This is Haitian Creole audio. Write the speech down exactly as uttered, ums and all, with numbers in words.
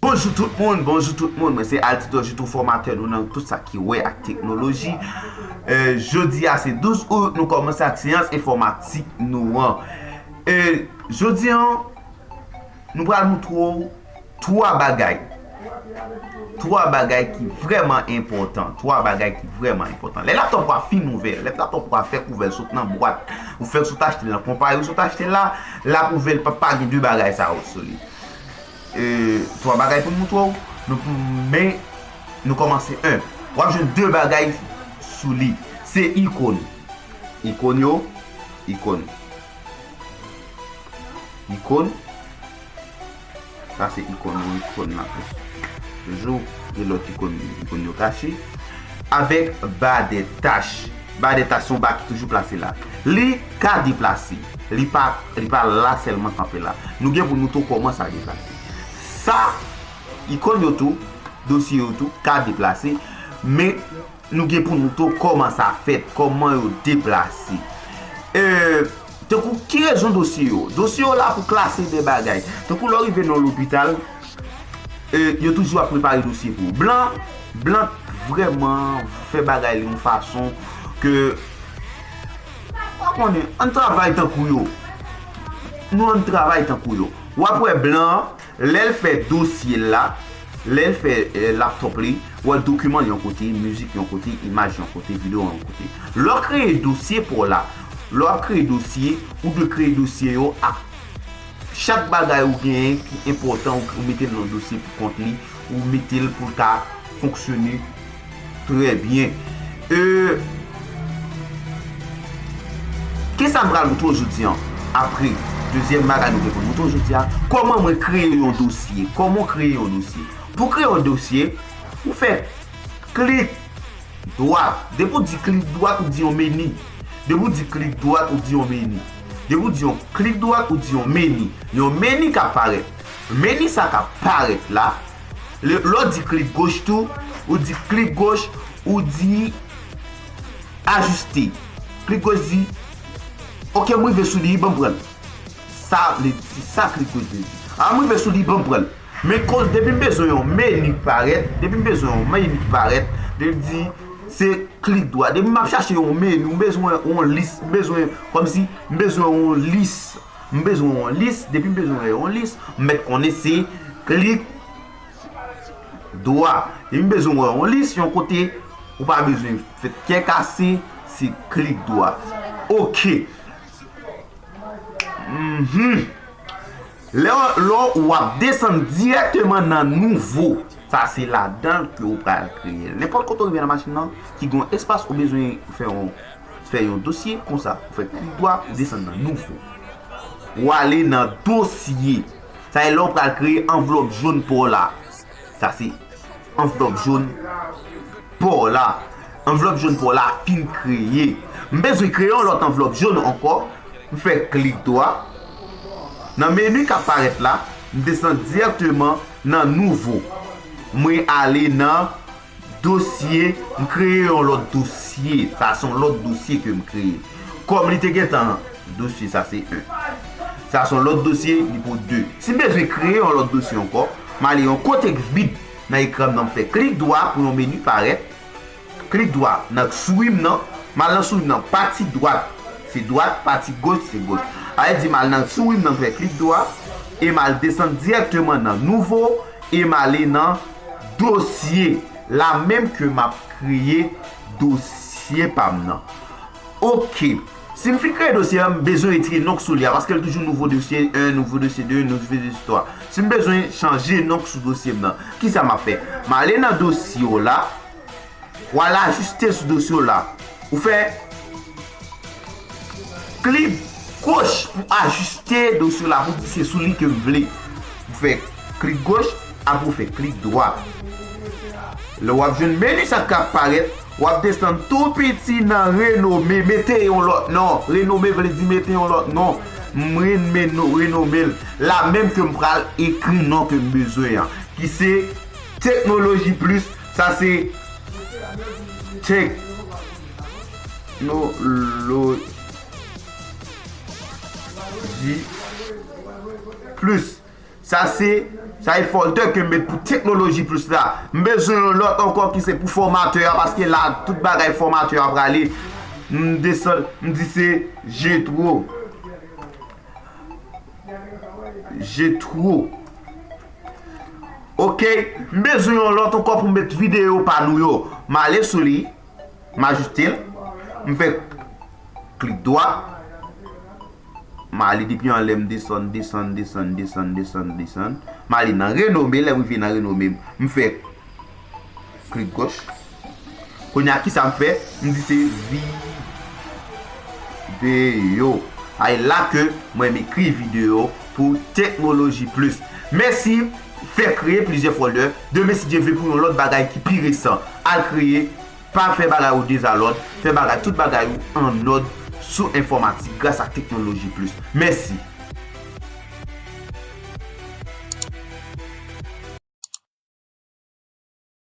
Bonjou tout moun, bonjou tout moun. Mwen se Altidor Juto, fòmatè nou nan tout sa ki wè ak teknoloji. E, jodi a se douz out, nou kòmanse ak seyans enfòmatik nou an. E, jodi an, nou pral montre w twa bagay. Twa bagay ki vrèman enpòtan. Twa bagay ki vrèman enpòtan. Lè laptòp ou a fin ouvè, lè laptòp ou a fèk ouvè l sot nan bwat, ou fèk sot achte l nan konpayi ou sot achte l la, l ap ouvè l, pa, pa gen de bagay sa yo sou li. E, twa bagay pou m montre w, nou, men nou kòmanse en. W ap jwenn de bagay sou li. Se ikòn. Ikòn yo, ikòn. Ikòn. Sa se ikòn yo, ikòn la. Toujou gen lòt ikòn, ikòn yo kache. Avèk ba de tach. Ba de tach se yon ba ki toujou plase la. Li ka deplase. Li pa, li pa la sèlman kanpe la. Nou gen pou nou tou kòman sa deplase. Sa, ikòn yo tou, dosye yo tou ka deplase. Men nou gen pou nou tou kòman sa fèt, kòman yo deplase. E, tankou ki rezon dosye yo? Dosye yo la pou klase de bagay. Tankou lè w rive nan lopital, e, yo toujou ap prepare dosye pou ou. Blan, blan vrèman fè bagay li yon fason ke, pa konnen, ann travay tankou yo. Nou ann travay tankou yo. W ap wè blan an, lè l fè dosye l la, lè l fè, eh, laptòp li, w ap dokiman yon kote, mizik yon kote, imaj yon kote, videyo yon kote. Lè w kreye dosye pa w la, lè w ap kreye dosye, ou dwe kreye dosye yo ak chak bagay ou genyen ki enpòtan, ou, ou mete l nan dosye pou kont li, ou mete l pou l ka fonksyone trè byen. E, kisa m pral montre w jodi an? Apre, dezyèm bagay nou gen pou n montre w jodi a, kòman mwen kreye yon dosye. Kòman w kreye yon dosye? Pou kreye yon dosye, ou fè klik dwat. Depi w di klik dwat, ou di yon meni. Depi w di klik dwat, ou di yon meni. Depi w di yon klik dwat, ou di yon meni. Yon meni k ap parèt. Meni sa k ap parèt la, lè, lè w di klik goch tou, ou di klik goch, ou di ajiste. Klik goch di, ok, m rive sou li, ban m pran l. Sa vle di, se sa klik goch vle di. A, m rive sou li, ban m pran l. Men koz depi m bezwen yon meni ki parèt, depi m bezwen yon meni ki parèt, depi di se klik dwat. Depi m ap chache yon meni, m bezwen yon lis, m bezwen, kòmsi m bezwen yon lis. M bezwen yon lis, depi m bezwen yon lis, m mèt konnen se klik dwat. Depi m bezwen yon lis, yon kote ou pa bezwen fè kè kase, se klik dwat. Ok. Mhm. Lè, lè w ap desann dirèkteman nan nouvo, sa se ladan l ke w pral kreye l. Nenpòt kote w rive nan machin nan, ki gen yon espas ou bezwen fè yon, fè yon dosye, konsa, ou fè klik dwat, ou desann nan nouvo. Ou ale nan dosye. Sa e lè w pral kreye anvlòp jòn pa w la. Sa se anvlòp jòn pa w la. Anvlòp jòn pa w la fin kreye. M bezwen kreye yon lòt anvlòp jòn ankò. M fè klik dwat. Nan meni k ap parèt la, m desann dirèkteman nan nouvo. Mwen ale nan dosye, m kreye yon lòt dosye. Sa se yon lòt dosye ke m kreye. Kòm li te gentan dosye, sa se en. Sa se yon lòt dosye, li pou de. Si m bezwen kreye yon lòt dosye ankò, m ale yon kote k vid nan ekran m nan, m fè klik dwat pou yon meni parèt. Klik dwat nan souris m nan, m al nan souris m nan, pati dwat se dwat, pati goch se goch. Sa vle di m al nan souris m nan, m fè klik dwat, e m al desann dirèkteman nan nouvo, e m ale nan dosye. La menm ke m ap kreye dosye pa m nan. Ok. Si m fin kreye dosye a, m bezwen retire non k sou li a, paske l toujou nouvo dosye en, nouvo dosye de, nouvo dosye twa. Si m bezwen chanje non k sou dosye m nan, kisa m ap fè? M ale nan dosye w la, w al ajiste sou dosye w la. Ou fè klik goch pou ajiste dosye w la, pou di se sou li ke m vle. Ou fè klik goch, apre ou fè klik dwat. Lè w ap jwenn meni sa k ap parèt, w ap desann tou piti nan renome, mete yon lòt non. Renome vle di mete yon lòt non. M renme-, renome l. La menm ke m pral ekri non ke m bezwen an, ki se Teknoloji Plis. Sa se Teknoloji Plus. Sa se, sa e folder ke m met pou Teknoloji Plus la. M bezwen yon lòt ankò ki se pou fòmatè a, paske la, tout bagay fòmatè a prale. M desann, m di se Jetro. Jetro. Ok, m bezwen yon lòt ankò pou m met videyo pa nou yo. M ale sou li, m ajiste l, m fè klik dwat, m ale depi anlè, m desann, desann, desann, desann, desann, desann. M ale nan renome, lè m rive nan renome, m fè klik goch. Kounye a, kisa m fè? M di se videyo. A, e la ke mwen m ekri videyo pou Teknoloji Plus. Mèsi, fè kreye plizyè folder. Demen, si Dye vle, pou yon lòt bagay ki pi resan. Al kreye, pa fè bagay ou dezalòd, fè bagay, tout bagay ou an nòd sou enfòmatik gras ak Teknoloji Plus. Mèsi.